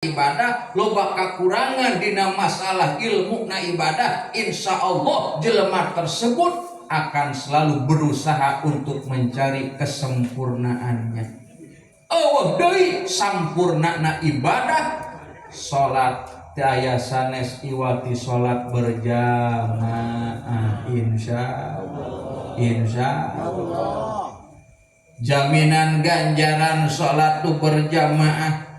Ibadah loba kakurangan dina masalah ilmu na ibadah, insya Allah jelema tersebut akan selalu berusaha untuk mencari kesempurnaannya. Oh, deui sampurna na ibadah salat teu aya sanes iwati salat berjamaah. Insya Allah, insya Allah jaminan ganjaran salat tu berjamaah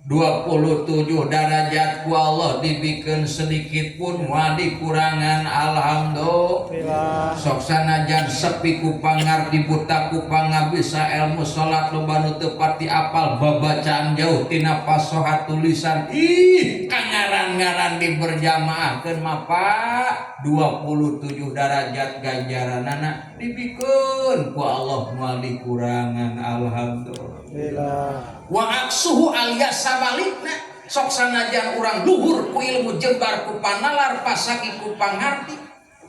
27 darajat ku Allah dibikin, sedikit pun moal dikurangan. Alhamdulillah. Sok sanajan sepi ku pangarti, buta ku pangabisa, ilmu salat loba nu teu pati apal, babacaan jauh tina fasohat tulisan, ih, kangaran-ngaran di berjamaahkeun mah, Pak, 27 darajat ganjaranana dibikeun ku Allah, moal dikurangan. Alhamdulillah. Wa aksuhu alias sabalikna, sok sanajan urang luhur ku ilmu, jembar ku panalar, pasaki ku pangarti,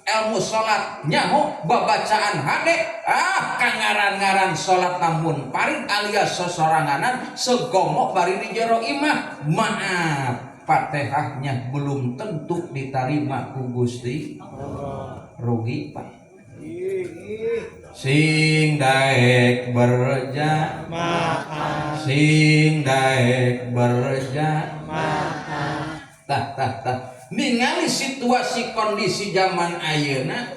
ilmu salat nyaho, babacaan hade, ah, kangaran-ngaran salat namun paring alias sesoranganan, segomok bari di jero imah, maaf, Fatihahnya belum tentu diterima ku Gusti. Rugi, Pak. Sing daek berjamaah, sing daek berjamaah. Tah, tah, tah, ningali situasi kondisi zaman ayeuna,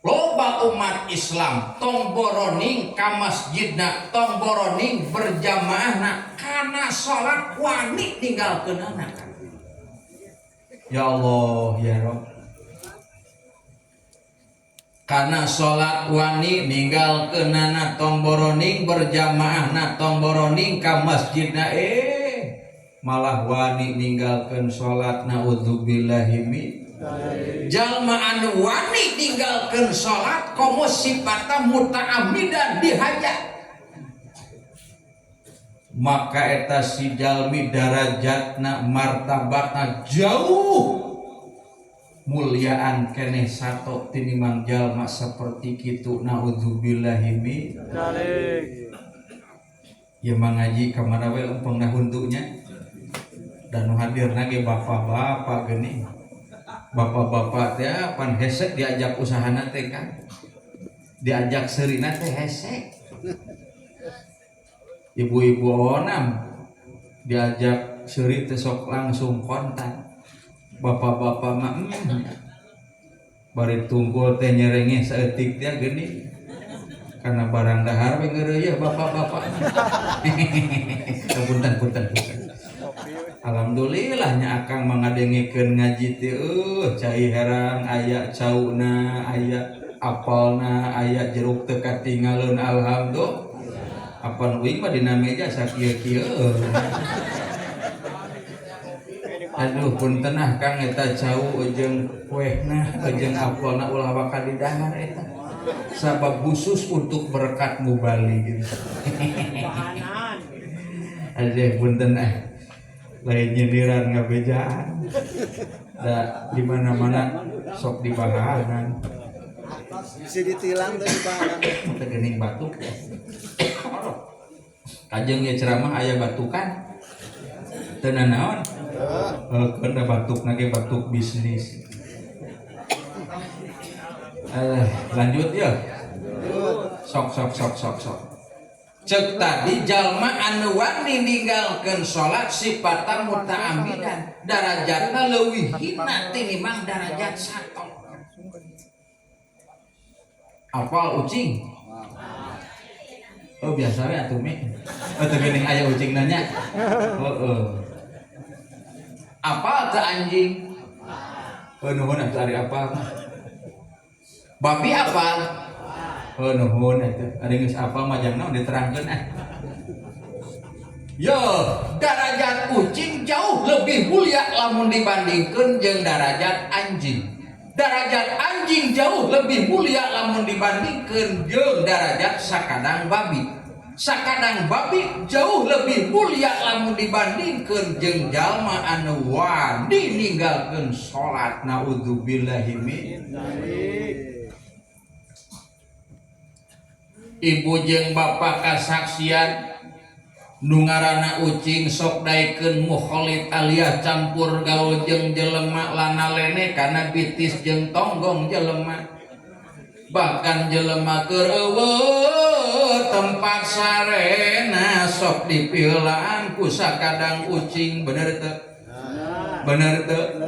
loba umat Islam tong boroning ka masjidna, tong boroning berjamaahna, kana salat wani ninggalkeunana. Ya Allah, ya Rob. Karena salat wani ninggalkeunana, tong boroning berjamaahna, tong boroning ka masjidna, eh, malah wani ninggalkeun salat. Naudzubillahi min. Jalma anu wani ninggalkeun salat komo sifatna muta'ammidan dihaja, maka eta si jalmi darajatna, martabatna jauh muliaan keneh sato tinimbang jalma seperti kitu. Naudzubillahi min. Ya, mangaji ka mana we lempeng na huntunya dan nu hadirna ge bapak-bapak geuning. Bapak-bapak teh pan hese diajak usahana teh kan, diajak seurina teh hese. Ibu-ibu onam diajak seuri teh sok langsung kontan. Bapak-bapak mah bari tungkul teh nyerengeh saeutik teh geuning karena barang dahar we ngeureuyeuh bapak-bapak. Punten, punten, punten. Alhamdulillah nya, akang mangadengikeun ngaji teh cai herang aya, cauna aya, apelna aya, jeruk teu katinggalin. Alhamdulillah. Apan uing mah dina meja sakieu-kieu. Aduh, punten ah, Kang, eta cau jeung kuehna jeung apelna ulah waka didahar eta, sabab khusus untuk berkat mubalig gitu. Aduh, punten ah, lain nyindiran, ngabejaan da di mana-mana sok dibahanan. Bisa ditilang tuh di bahanan. Teu geuning batuk ya. Kajeng ya ceramah aya batukan teu nanaon. Heuh, da batuk ge batuk bisnis. Eh, lanjut ya. Sok, sok, sok, sok, sok. Cek tadi, jalma anu wani ninggalkeun salat sifatna muta'ammidan, darajatna leuwih hina tinimbang darajat sato. Apal ucing? Oh, biasa we atuh mi. Oh, teu geuning aya ucing nanya. Heeh. Apal teu anjing? Oh, nuhun atuh ari apal mah. Babi apal? Oh, nuhun atuh. Ari geus apal mah jang naon diterangkeun ah. Yo, darajat kucing jauh lebih mulia lamun dibandingkan jeung darajat anjing. Darajat anjing jauh lebih mulia lamun dibandingkan jeung darajat sakadang babi. Sakadang babi jauh lebih mulia lamun dibandingkan jeung jalma anu wani ninggalkeun salat. Naudzubillahi min. Ibu jeung bapak kasaksian. Nu ngaranna ucing sok daekeun mukholid alias campur gaul jeung jelema, lana lene kana bitis jeung tonggong jelema. Bahkan jelema keur euweuh tempat sarena sok dipiheulaan ku sakadang ucing, bener teu? Bener teu?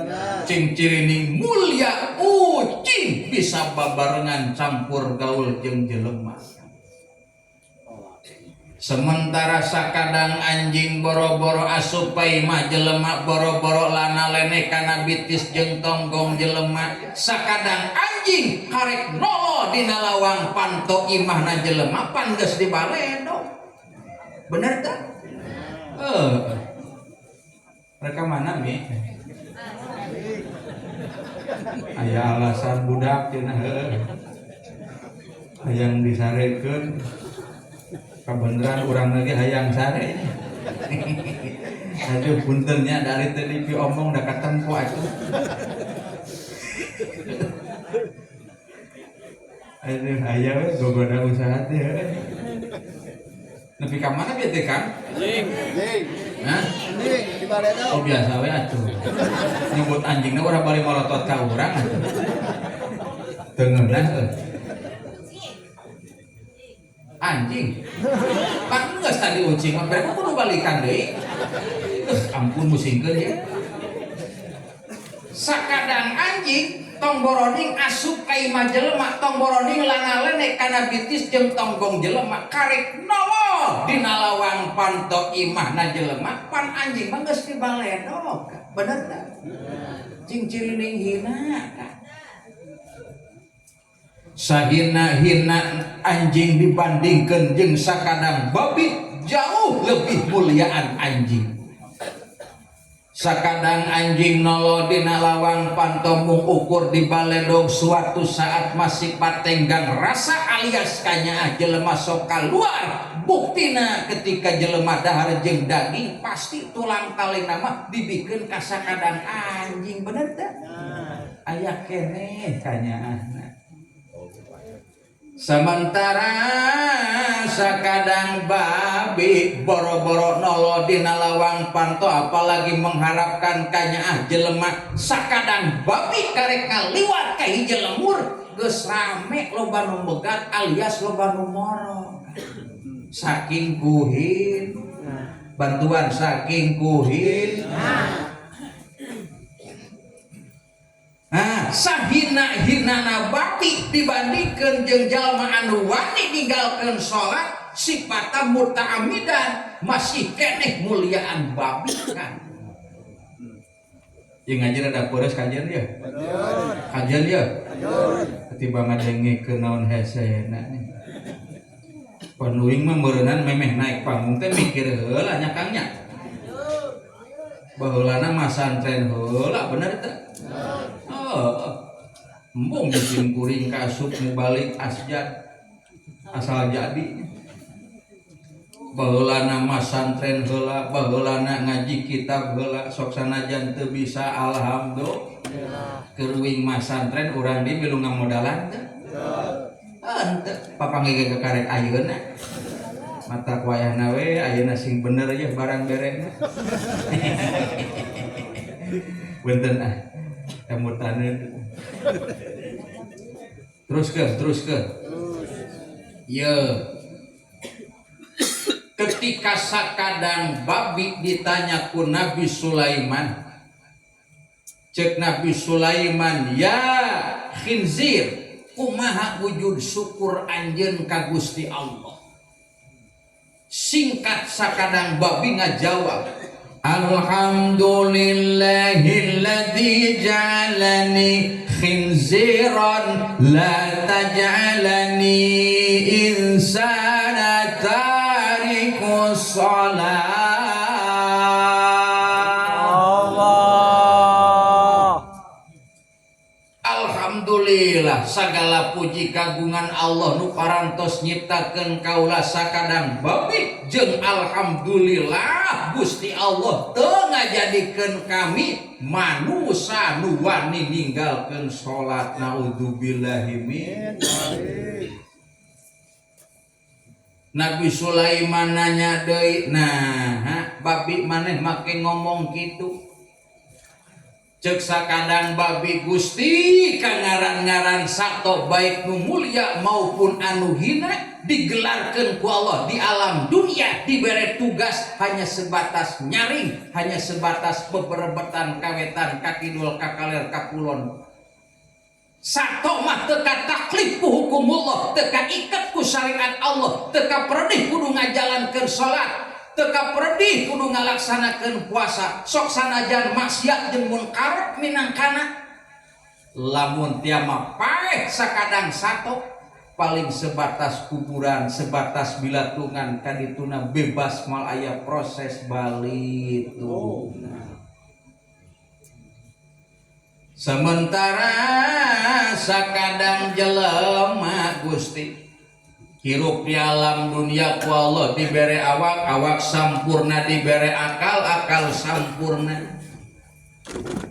Cing cirining mulia ucing bisa babarengan campur gaul jeung jelema. Sementara sakadang anjing boro-boro asup ka imah jelema, boro-boro lana lene kana bitis jeung tonggong jelema, sakadang anjing karek nolo dina lawang panto imahna jelema pan geus dibaledog, bener teu? Eh, mereka mana mi? Aya alasan budak cenah, heueuh. Hayang disarekeun. Kabeneran urang lagi hayang sare. Aduh, punten nya, dari tadi pi omong da katempo atuh. Aduh, aya we gogoda usaha teh, heueuh. Nepi ka mana bieu teh, Kang? Anjing. Hah? Anjing di baledog. Oh, biasa we atuh. Nyebut anjingna urang bari molotot ka urang atuh. Teu ngeunah euy. Anjing. Pan geus tadi ucing mah berarti kudu balikan deui. Ampun, musingkeun ya. Sakadang anjing tong boroning asup ka imah jelema, tong boroning lana lene kana bitis jeung tonggong jelema, karek nongol dina lawang panto imahna jelema pan anjing mah geus dibaledog, bener teu? Cing cirining hina. Sahina-hina anjing dibandingkan jeung sakadang babi, jauh lebih muliaan anjing. Sakadang anjing nolo dina lawang panto mung ukur di baledog, suatu saat masih patenggang rasa alias kanyaah jelema sok kaluar. Buktina ketika jelema dahar jeung daging pasti tulang talena mah dibikeun ka sakadang anjing, bener teu? Aya keneh kanyaahna. Sementara sakadang babi boro-boro nolo dina lawang panto, apalagi mengharapkan kanyaah jelema, sakadang babi karek ngaliwat ka hiji lembur geus rame, loba nu megat alias loba nu moro saking kuhin bantuan, saking kuhin. Nah, sahina-hinana babi dibandingkan jeung jalma anu wani ninggalkeun salat sifata muta'amidan, masih keneh muliaan babi kan. Ieu ngaji rada peures, kajian ieu. Kajian ieu. Ketimbang ngadengekeun naon hesena. Panuing mah meureunnan memeh naik panggung teh mikir heula nya, Kang, nya. Baheulana mah santren heula, bener teu? Oh, embung bikin kuring kasup mubalik asjad asal jadi. Baheulana mah santren heula, baheulana ngaji kitab heula, sok sanajan teu bisa alhamdulillah. Keur uing mah santren urang di milu ngamodalan teu? Henteu, papanggih ge karek ayeuna. Mata wayahna we ayeuna sing bener ye barang berena. Punten ah. Emutaneun. Terus ke, terus ke. Ye. Ketika sakadang babi ditanya ku Nabi Sulaiman, cek Nabi Sulaiman, "Ya khinzir, kumaha wujud syukur anjeun ka Gusti Allah?" Singkat sakadang babi ngajawab, "Alhamdulillahilladzi ja'alani khinziran la taj'alani insana tarikus shalah." Allah. Alhamdulillah, segala puji kagungan Allah nu parantos nyiptakeun kaula sakadang babi, jeung alhamdulillah Gusti Allah teu ngajadikeun kami manusa nu wani ninggalkeun salat, naudzubillahi min. Nabi Sulaiman nanya deui, nah babi maneh make ngomong kitu? Cek sakadang babi, Gusti, kangaran-ngaran sato baik nu mulia maupun anu hina digelarkan ku Allah di alam dunia, diberi tugas hanya sebatas nyaring, hanya sebatas beberebetan kawetan, kakidul, kakaler, kakulon. Sato mah teka taklif ku hukum Allah, teka ikat ku syariat Allah, teka peredih kudu ngajalankeun salat, teka peredih kudu ngalaksanakeun puasa. Sok sanajan maksiat jeung munkar minangkana lamun tia mah paeh sakadang sato paling sebatas kuburan, sebatas bilatungan, kadituna bebas, mal aya proses balitungan. Sementara sakadang jelema, Gusti, hirup di alam dunia ku Allah dibere awak, awak sampurna, dibere akal, akal sampurna.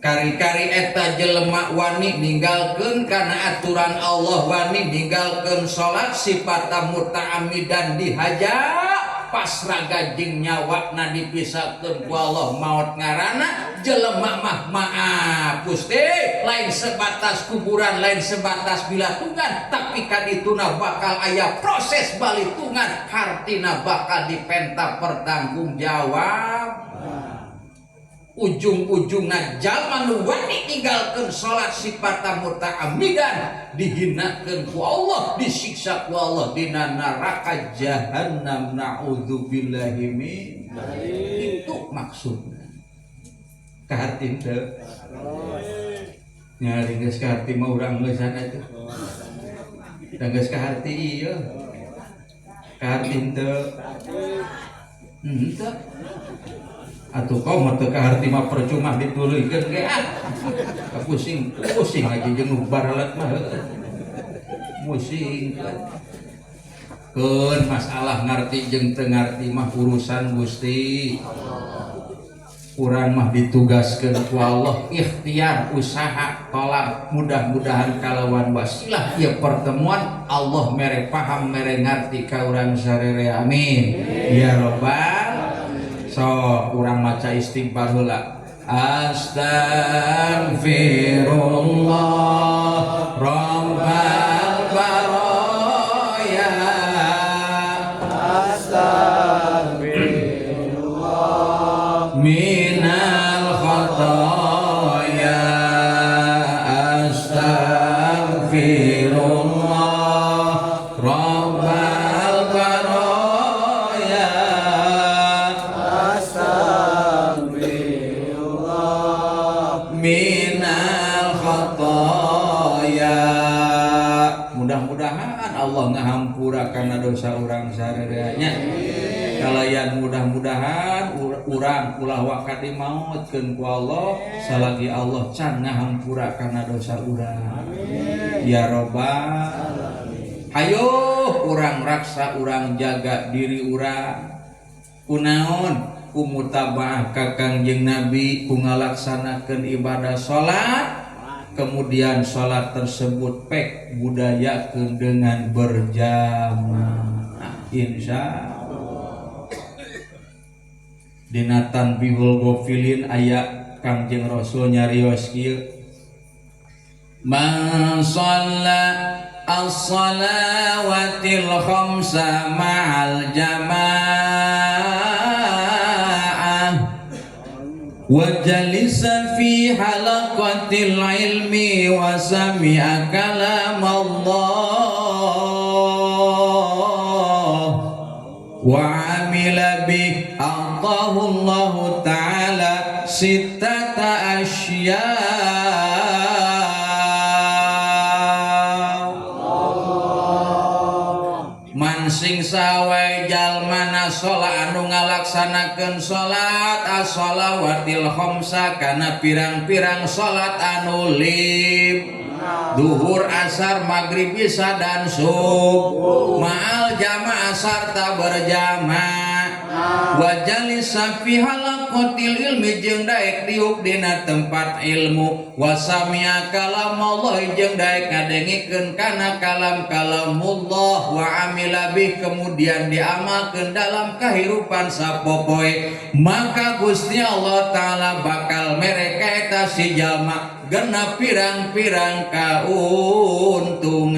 Kari-kari eta jelema wani ninggalkeun kana aturan Allah, wani ninggalkeun salat sifat muta'ammidan, dihaja pas raga jeung nyawa dipisahkeun ku Allah, maut ngaranna. Jelema mah, maaf Gusti, lain sebatas kuburan, lain sebatas bilatungan, tapi kadituna bakal aya proses balitungan, hartina bakal dipenta pertanggungjawab. Ujung-ujungna jalma nu wani ninggalkeun salat sifat muta'ammidan dihinakeun ku Allah, disiksa ku Allah dina neraka jahannam, naudzubillahi min. Itu maksudna. Kaharti teu? Nyari geus kaharti mah urang geus atuh. Da geus kaharti ieu. Kaharti teu? Henteu. Atuh komo teu kaharti mah percuma dituluykeun ge ah. Pusing, pusing aja jeung nu baralat mah. Pusing. Keun masalah ngarti jeung teu ngarti mah urusan Gusti. Urang mah ditugaskeun ku Allah ikhtiar, usaha, tolak. Mudah-mudahan kalawan wasilah ieu pertemuan Allah mere paham, mere ngarti ka urang sarere, amin ya robbal. So urang maca istighfar heula. Astaghfirullah rabbal baraya. Astagfirullah. Minal khotoya. Astaghfirullah rabbal baraya. Astagfirullah. Minal khotoya. Mudah-mudahan Allah ngahampura karena dosa urang sarereanya kalayan. Mudah-mudahan urang ulah waka dimautkeun ku Allah salagi Allah can ngahampura karena dosa urang, ya robbal. Hayo urang raksa, urang jaga diri urang kunaon? Ku mutabaah ka Kangjeng Nabi, ku ngalaksanakeun ibadah salat, kemudian salat tersebut pek budayakeun dengan berjamaah, insya Allah. Dina Tanbihul Ghafilin aya Kangjeng Rasul nyarios kieu: man shalla as-salawatil khamsa ma'al jamaah wa jalisa fi halaqatil ilmi wa sami'a kalam Allah wa amila bi, a'tahu Allah ta'ala sittata asya. Man sing sawae jalmana sholat anu ngalaksanakeun salat as-shalawatil khamsa kana pirang-pirang salat anu lim, duhur, asar, maghrib, isya dan subuh, ma'al jamaah sarta berjamaah. Wa jalisa fi halaqatil ilmi jeung daek diuk dina tempat ilmu. Wa sami'a kalam Allah jeung daek ngadengikeun kana kalam kalamullah. Wa amila bih kemudian diamalkeun dalam kahirupan sapopoe, maka Gusti Allah Ta'ala bakal mere ka eta si jalma genep pirang-pirang kauntungan.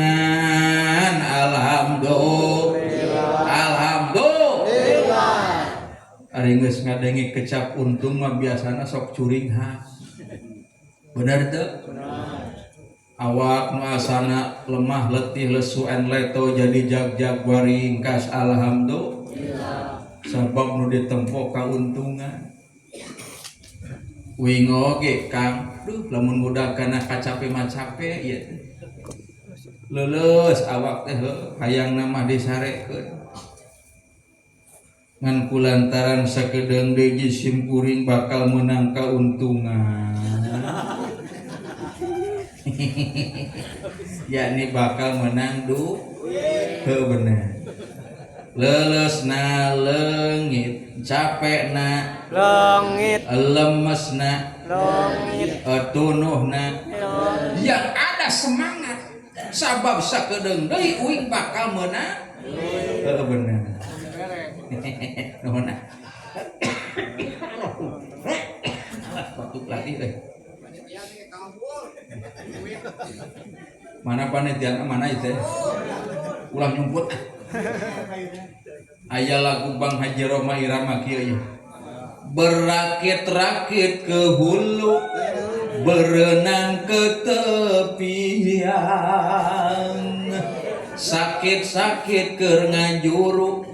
Alhamdulillah, alhamdulillah. Ari geus ngadenge kecap untung mah biasana sok curinghak, bener teu? Awak nu asana lemah letih lesu en leto jadi jag-jag waringkas, alhamdulillah, sabab nu ditempo kauntungan. Uing oge, Kang, duh, lamun muda kana kacape mah cape ieu teh. Leuleus awak teh, heuh, hayang mah disarekeun. Ngan kulantaran sakedeung deui sim kuring bakal meunang kauntungan. Yakni bakal menang du. Heuh, bener. Leuleusna leungit, capekna leungit, lemesna leungit, tunuhna leungit. Yang ada semangat sabab sakedeung deui uing bakal meunang. Heuh, bener. Nuhun ah. Batuk lagi euy. Mana panitia mana itu? Ulah nyumput ah. Aya lagu Bang Haji Rhoma Irama kieu ieu. Berakit-rakit ke hulu, berenang ke tepian, sakit-sakit keur ngajuru,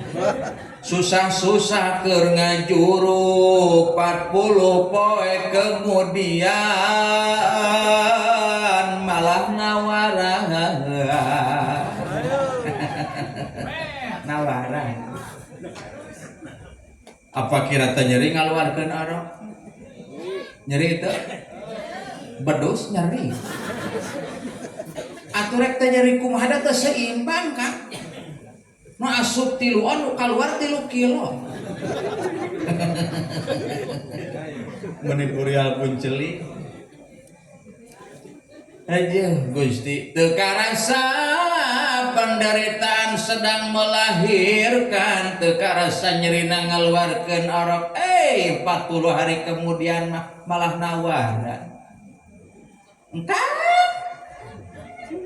susah-susah keur ngajuru, 40 poe kemudian malah nawaran. Nawaran. Apa kira teh nyeri ngaluarkeun orok? Nyeri teu? Bedus nyeri. Atuh rek teh nyeri kumaha da teu seimbang, Kang. Nu asup 3 on, nu kaluar 3 kilo. Meuni burial pun celik. Aja Gusti teu karasa penderitaan sedang melahirkan, teu karasa nyerina ngaluarkeun orok. 40 hari kemudian mah malah nawaran. Entah.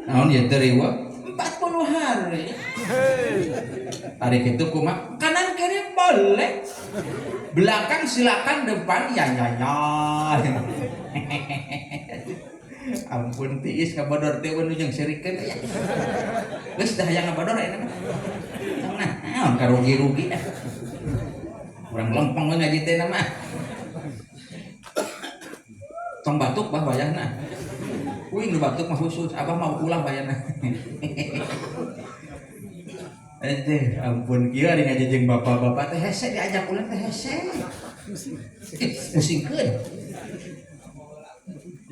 Naon ya teh riweuh? 40 hari. Hari itu kumaha? Kanan kiri boleh. Belakang silakan, depan ya ya ya. Ampun tiis kabodor teh nu jeung sirikeun aya. Geus dah hayang ngabodor aya mah. Nah, naon karugi-rugi ah. Urang lempeng we ngaji teh mah. Tong batuk bah wayahna. Uing nu batuk mah khusus, abah mau ulah wayahna. Aduh, ampun kieu ari ngaji jeung bapak-bapak teh hese diajak ulah teh hese. Pusingkeun.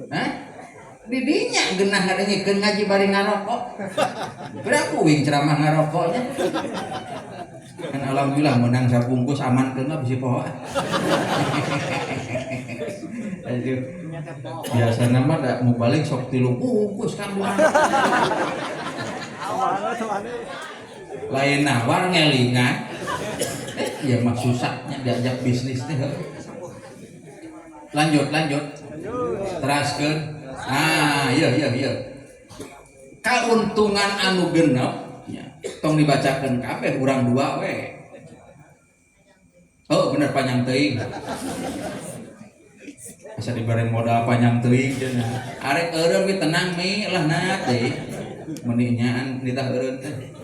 Hah? Didinya genah ngadengikeun ngaji bari ngarokok. Berapa uing ceramah ngarokoknya? Kan alhamdulillah menang sabungkus aman keun mah bisi poho. Aduh. Biasana mah da mau balik sok 3 bungkus kan. Lain nawar ngelingan. Ya mah susahnya diajak bisnis teh. Lanjut, lanjut. Teraskeun. Ah, iya iya iya. Kauntungan anu genep nya, tong dibacakeun kabeh urang dua we. Oh, bener panjang teuing. Asa dibere modal panjang teuing cenah. Arek eureun we tenang mi lah na teh. Meuni nyaan nitah eureun teh.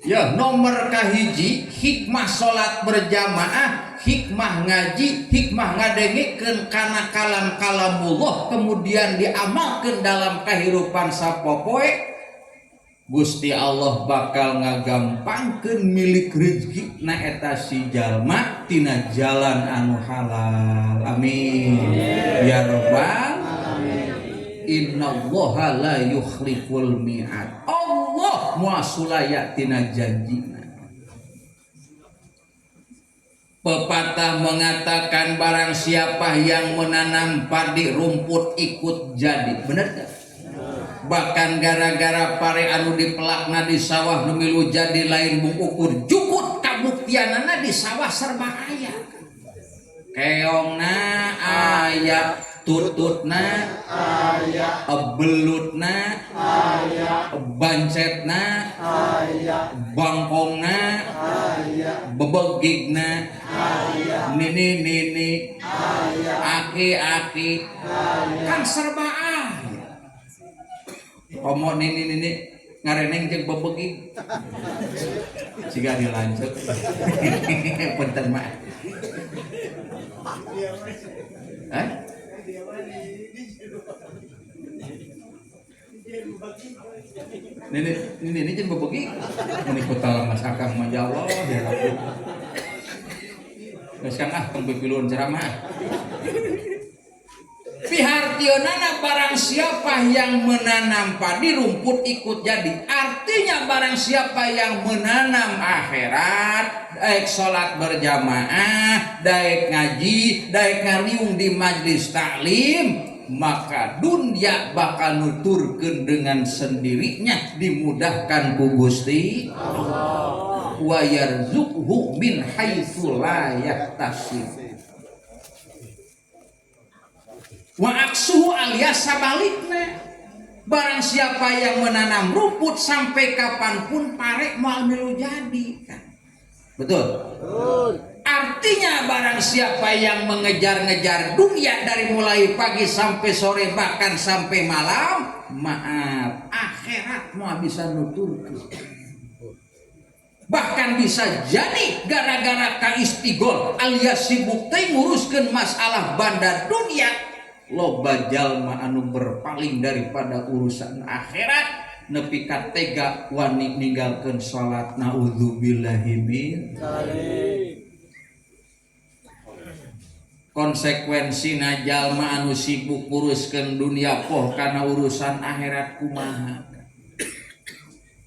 Ya, nomor kahiji hikmah salat berjamaah, hikmah ngaji, hikmah ngadengikeun kana kalam kalamullah kemudian diamalkeun dalam kehidupan sapopoe. Gusti Allah bakal ngagampangkeun milik rezeki na eta si jalma tina jalan anu halal. Amin. Ya rabbal alamin. Innallaha la yukhliful mi'ad. Allah muasulaya tina janjina. Pepatah mengatakan barang siapa yang menanam padi, rumput ikut jadi. Bener tak? Bahkan gara-gara pare anu dipelakna di sawah nu milu jadi lain mung ukur jukut, kabuktianana di sawah serba aya. Keongna aya, tututna Aya. Belutna Aya. bancetna Aya. bangkongna Aya. bebegigna Aya. nini nini Aya. aki aki Aya. Kan serba aya. Komo nini nini ngareneng jeung bebegig siga dilanjut. Punten mah. Eh? Nini nini nini jeung bebegig mun ikut mas akang mah, ya Allah ya Rabbi. Geus Kang, ah, tong pipiluan ceramah. Pihartionana barang siapa yang menanam padi, rumput ikut jadi. Artinya barang siapa yang menanam akhirat, daek sholat berjamaah, daek ngaji, daek ngariung di majlis taklim, maka dunia bakal nuturkeun dengan sendirinya, dimudahkan ku Gusti Allah. Wa yarzuqhu min haitsu la yahtasib. Wa aksuhu alias sabalikna, barang siapa yang menanam rumput, sampai kapanpun pare moal milu jadi kan. Betul? Betul. Artinya barang siapa yang mengejar-ngejar dunia dari mulai pagi sampai sore bahkan sampai malam, maaf, akhirat moal bisa nuturkeun. Bahkan bisa jadi gara-gara kaistigol alias sibuk teh nguruskeun masalah banda dunia, loba jalma anu berpaling daripada urusan akhirat nepi ka tega wani ninggalkeun salat. Naudzubillahi min Dzalik. Konsekuensina jalma anu sibuk nguruskeun dunia poh kana urusan akhirat kumaha?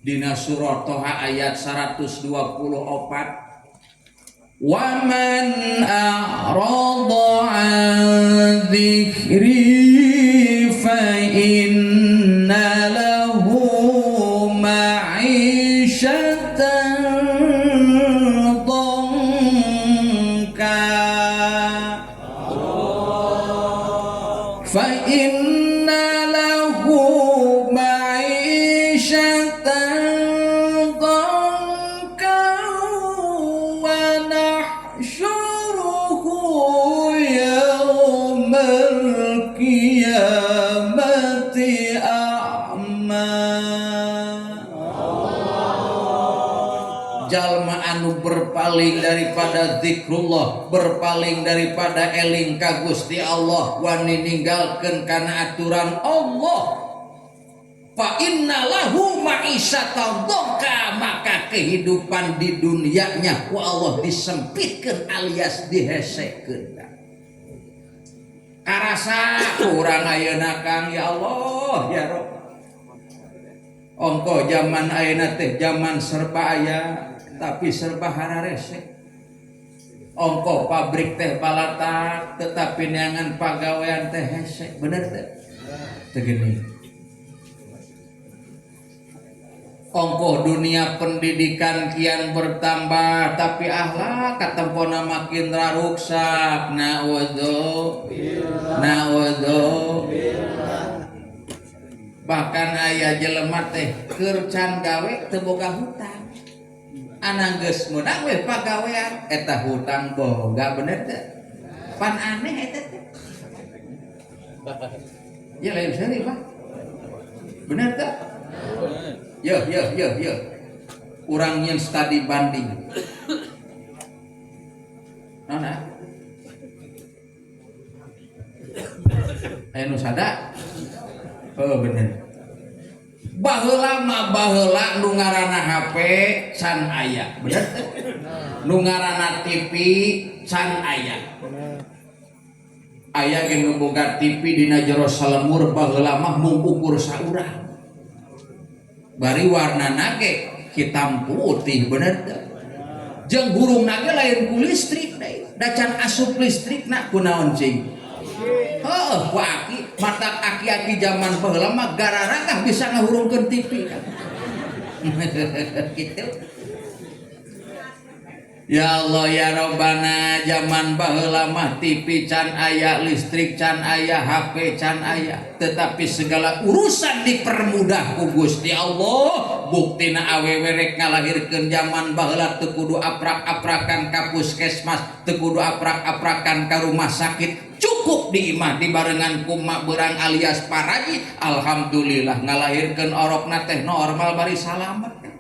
Dina surah Toha ayat 124, wa man a'rada an dzikri fa inna lahu ma'isyatan dhanka. Fa inna lahu ma'isyatan dhanka wa nahsyuruhu yaumal qiyamati a'ma. Jalma anu berpaling daripada zikrullah, berpaling daripada eling ka Gusti Allah, wani ninggalkeun kana aturan Allah, fa inna lahu ma'isyatan dhanka, maka kehidupan di dunianya ku Allah disempitkeun alias dihesekeun. Karasa kurang ayeuna Kang, ya Allah ya Rob. Ongko zaman ayeuna teh zaman serba aya tapi serba hararese. Ongko pabrik teh balatak tetapi neangan pagawean teh hese, bener teh? Teu geuning. Ongkoh dunia pendidikan kian bertambah tapi akhlak katempona makin raruksak. Naudzubillah. Naudzubillah. Bahkan aya jelema teh keur can gawe teu boga hutang. Anang geus meunang we pagawean eta hutang boga, bener teu? Pan aneh eta teh. Ya lain seuri, Pak. Bener teu? Yo yo yo yo. Urang nyeun studi banding. Naon ah? Aya nu sada? Oh bener. Baheula mah baheula nu ngaranna HP can aya, bener teu? Nu ngaranna TV can aya. Aya ge nu boga TV dina jero salemur baheula mah mung ukur saurang. Bari warnana ge hitam putih, bener teu? Jeung hurungna ge lain ku listrik deui. Da can asup listrikna kunaon cing? Heuh, ku aki, matak aki-aki zaman baheula mah gararagah bisa ngahurungkeun TV kan. Gitu. Ya Allah ya Robbana, zaman baheula mah TV can aya, listrik can aya, HP can aya, tetapi segala urusan dipermudah ku Gusti Allah. Buktina awewe rek ngalahirkeun zaman baheula teu kudu aprak-aprakan ka puskesmas, teu kudu aprak-aprakan ka rumah sakit, cukup di imah dibarengan ku mak beurang alias paraji. Alhamdulillah ngalahirkeun orokna teh normal bari salamet.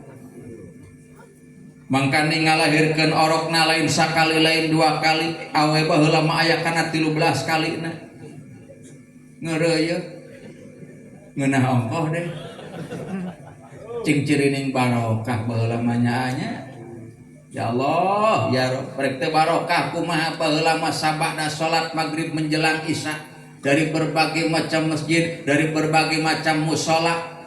Mangkani ngalahirkeun orokna lain sakali, lain dua kali, awe baheula mah aya kana 13 kalina. Ngeureuyeuh ngeunah ongkoh deh. Cing cirining barokah baheula mah nyaanya. Ya Allah, ya Rob, rek teu barokah kumaha, baheula mah sabada salat maghrib menjelang isya dari berbagai macam masjid, dari berbagai macam musola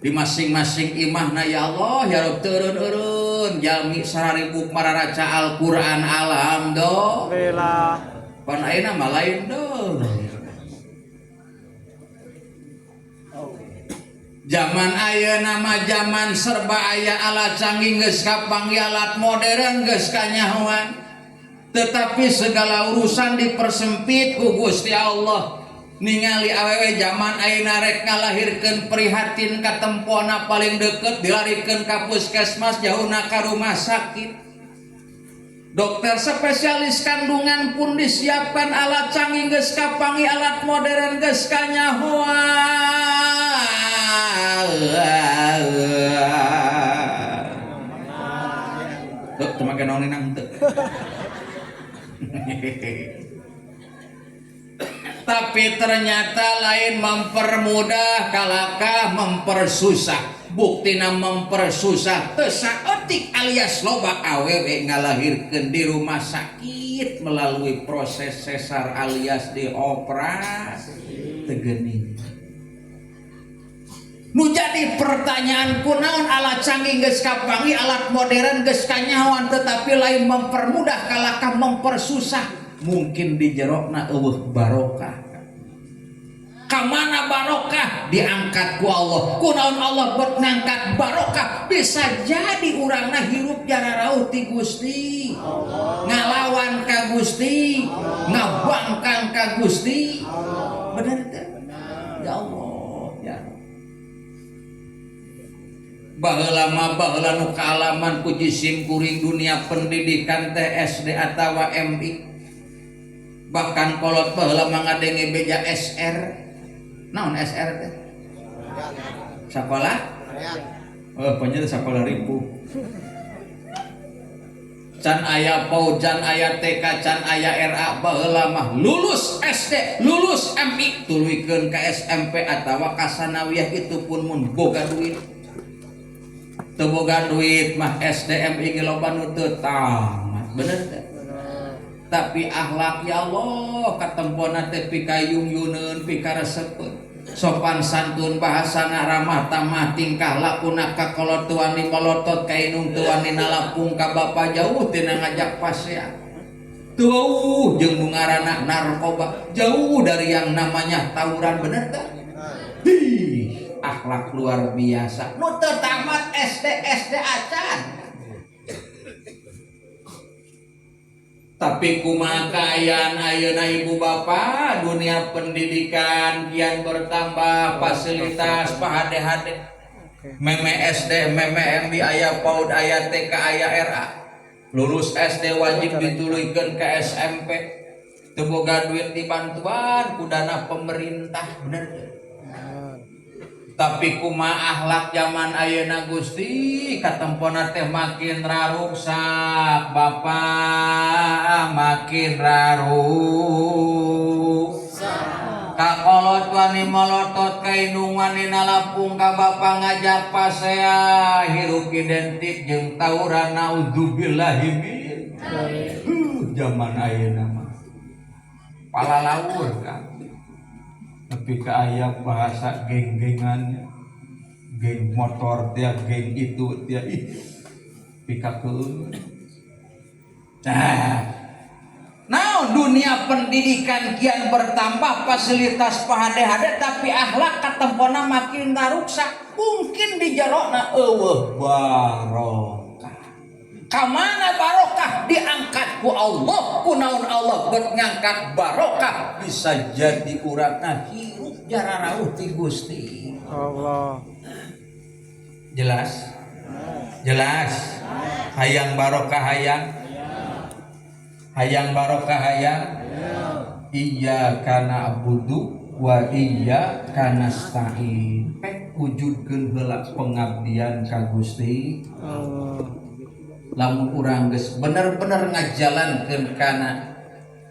di masing-masing imahna, ya Allah ya Rob, teureun-eureun jalmi sararibuk mararaca Al-Qur'an, alhamdulillah. Alhamdulillah. Pan ayeuna mah lain deui. Zaman ayeuna mah zaman serba aya alat canggih, geus kapanggih alat modern, geus kanyahoan. Tetapi segala urusan dipersempit ku Gusti Allah. Ningali awewe zaman ayeuna rek ngalahirkeun prihatin katempona paling deket dilarikeun ka puskesmas, jauhna ka rumah sakit. Dokter spesialis kandungan pun disiapkan, alat canggih geus kapanggih, alat modern geus kanyahoan. Tuh, teu make naon nang teu. Tapi ternyata lain mempermudah kalakah mempersusah. Buktina mempersusah teu saeutik alias loba awewe ngalahirkeun di rumah sakit melalui proses sesar alias dioperasi teu geuning. Nu jadi pertanyaan kunaon alat canggih geus kapanggih, alat modern geus kanyahoan, tetapi lain mempermudah kalakah mempersusah. Mungkin di jerokna eueuh barokah. Kamana barokah diangkat ku Allah. Kunaon Allah buat ngangkat barokah, bisa jadi urangna hirup jararauh ti Gusti, ngalawan ka Gusti, ngabangkang ka Gusti. Bener teh? Ya Allah ya. Baheula mah baheula nu kaalaman ku jisim kuring dunia pendidikan teh SD atawa MI. Bahkan kolot baheula mah ngadenge beja SR. Naon SR teh? Sakola? Oh, pokoknya sakola ribu. Can aya PAUD, can aya TK, can aya RA, baheula mah lulus SD, lulus MI, tuluykeun ka SMP atawa ka sanawiyah, itu pun mun boga duit. Teu boga duit mah SD MI ge loba nu teu tamat, bener teh? Tapi akhlak ya Allah katempona teh pikayung-yuneun, pikaresepeun. Sopan santun, bahasana ramah tamah, tingkah lakuna ka kolot teu wani molotot, ka indung teu wani nalapung, ka bapa jauh tina ngajak pasea. Tuh jeung nu ngaranna narkoba, jauh dari yang namanya tawuran, bener teh? Hi, akhlak luar biasa. Nu teu tamat SD SD acan. Tapi kumaha kaayaan ayeuna ibu bapa, dunia pendidikan kian bertambah, fasilitas pahade-hade. Meme SD, meme MI aya PAUD, aya TK, aya RA. Lulus SD wajib dituluykeun ke SMP. Teu boga duit dibantuan ku dana pemerintah, bener teu? Tapi kumaha akhlak zaman ayeuna Gusti katempona teh makin raruksak, Bapak makin raruksak. Kakolot wani molotot, ka indung wani nalapung, ka bapa ngajak pasea, hirup identik jeung tawuran, naudzubillahi min. Zaman ayeuna mah palalaur kan. Tapi ke ayam bahasa geng-gengannya, geng motor dia, geng itu dia, ih pika keun. Nah, nah, dunia pendidikan kian bertambah, fasilitas pahade-hade, tapi akhlak katempona makin daruksak. Mungkin di jerona euweuh barokah. Kamana barokah diangkat ku Allah? Kunaon Allah buat ngangkat barokah? Bisa jadi urangna hirup jararauh ti Gusti Allah. Jelas? Jelas? Hayang barokah, hayang? Hayang barokah, hayang? Iyyaka na'budu wa iyyaka nasta'in. Pek wujudkeun heula pengabdian ka Gusti. Allah. Lamun urang geus bener-bener ngajalankeun kana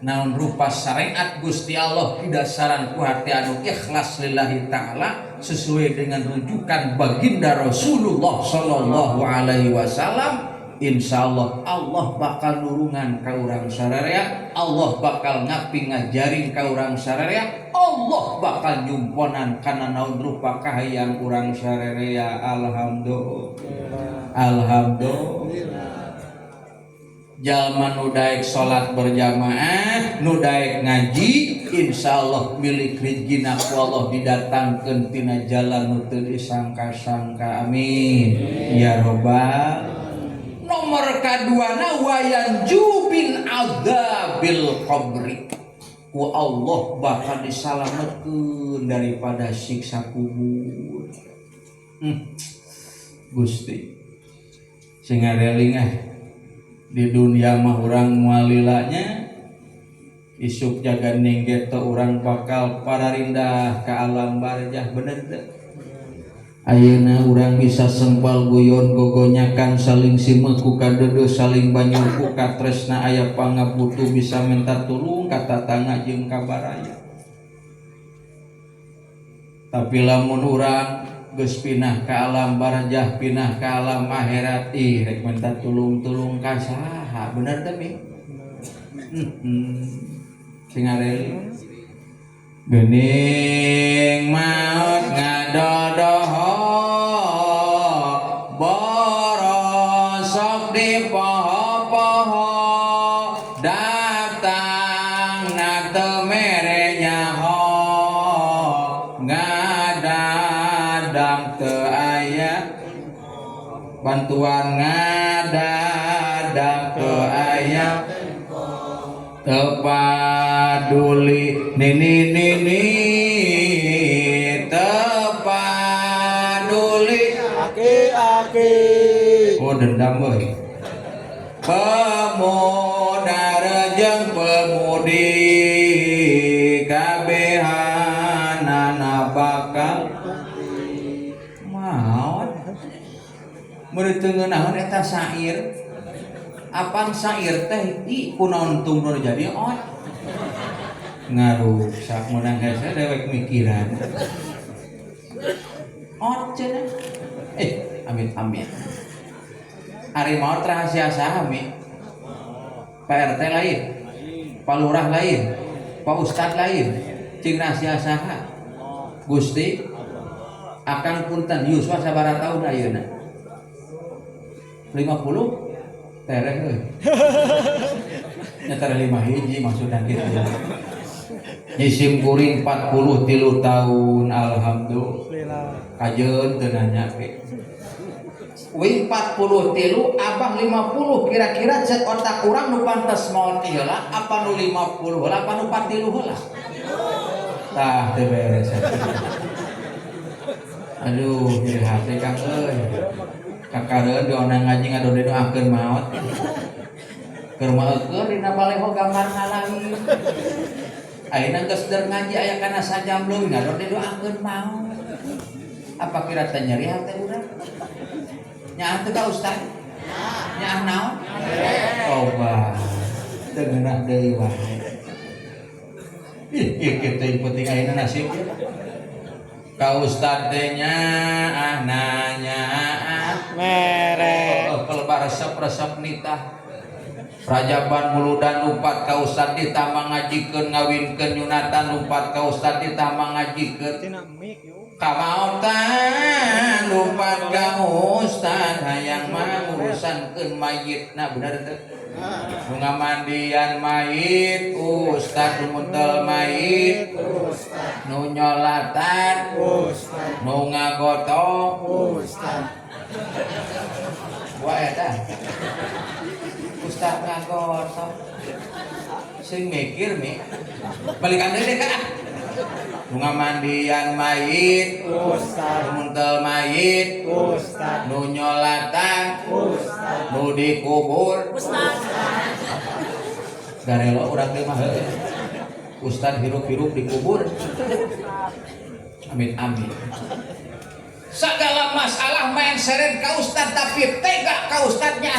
naon rupa syariat Gusti Allah, didasaran ku hati anu ikhlas lillahi ta'ala, sesuai dengan rujukan baginda Rasulullah sallallahu alaihi wasallam, insyaallah Allah bakal nurungan ka urang sararea, Allah bakal ngapi ngajarin ka urang sararea, Allah bakal nyumponan kana naon rupa kahayang urang sararea. Alhamdulillah, alhamdulillah. Jalma nu daek salat berjamaah, nu daek ngaji, insyaallah milik rezekina ku Allah didatangkeun tina jalan nu teu disangka-sangka. Amin ya robbal. Nomor kaduana, wayanju min adzabil qabri, ku Allah bakal disalametkeun daripada siksa kubur. Gusti sing ngareling ah, di dunia mah urang moal lilanya, isuk jaga ninggeto urang bakal pararindah ke alam barzah, bener teu? Ayeuna urang bisa sempal guyon gogonyakan, saling simeuk ku kadeudeuh, saling banyu ku katresna, aya pangabutuh bisa minta tulung ka tatangga jeung ka baraya. Tapi lamun urang geus pindah ke alam barzah, pindah ke alam akhirat, ih, rek minta tulung-tulung ka saha, bener teu mi? Sing ngareling. Geuning maot ngadodoho, borosok di poho-poho, datang na teu mere nyaho, ngadadang teu aya bantuan, ngadadang teu aya, teu paduli nini nini, teu paduli Aki aki. Oh, dendam euy. Pemuda jeung pemudi kabehanana bakal maot. Meuri teu ngeunaheun eta syair. Apan syair teh i kunaon tungdur jadi ot. Ngarusak meunang hese dewek mikiran. Ot cenah. Eh, amit amit. Ari maot rahasia saha mi? Pak RT lain, Pak Lurah lain, Pak Ustad lain, cing rahasia saha? Gusti. Akang punten, yuswa sabaraha tahun ayeuna? 50? Tereh euy. Nya tara lima hiji maksudna kitu. Jisim kuring 43 tahun, alhamdulillah. Kajeun teu nanya ge. Wing 43, abah 50, kira-kira cek otak urang nu pantes maot heula apa nu 50 heula apa nu 43 heula? Tah, teu beres. Aduh, nyeri hati Kang euy. Kakareun diondang ngaji ngadon didoakeun maot. Keur mah eueuh dina baleho gambar ngalahin. Ayeuna geus der ngaji aya kana sajam leuwih ngadon didoakeun maot. Apa kira teh nyeri hati urang? Nyaah teu ka Ustaz? Nyaah naon? Tobat. Teu ngeunah deui wae. Ih, ieu kieu teh penting ayeuna nasib. Ka Ustad teh nyaah nanya. Mere. Oh, kelebar resep-resep nitah. Rajaban muludan lumpat ka Ustad ditambah ngajikeun, ngawinkeun nyunatan lumpat ka Ustad ditambah ngajikeun. Tina mik yuk. Kamautan lumpat ka Ustad hayang mah ngurusankeun mayitna, bener teu? Nu ngamandian mayit ustad, nu muntel mayit, Ustad. Nu nyolatan, Ustad. Nu ngagotong. Ustad. Wah, eta ustad ngagotong, sing mikir mi balikan deui deh ka nu ngamandian mayit, Ustad. Nu muntel mayit, Ustad. Nu nyolatan, Ustad. Nu dikubur. Darelo urang teh mah heueuh. Ustad hirup-hirup dikubur. Amin amin. Segala masalah main seret ka ustad, tapi tega ka ustadnya.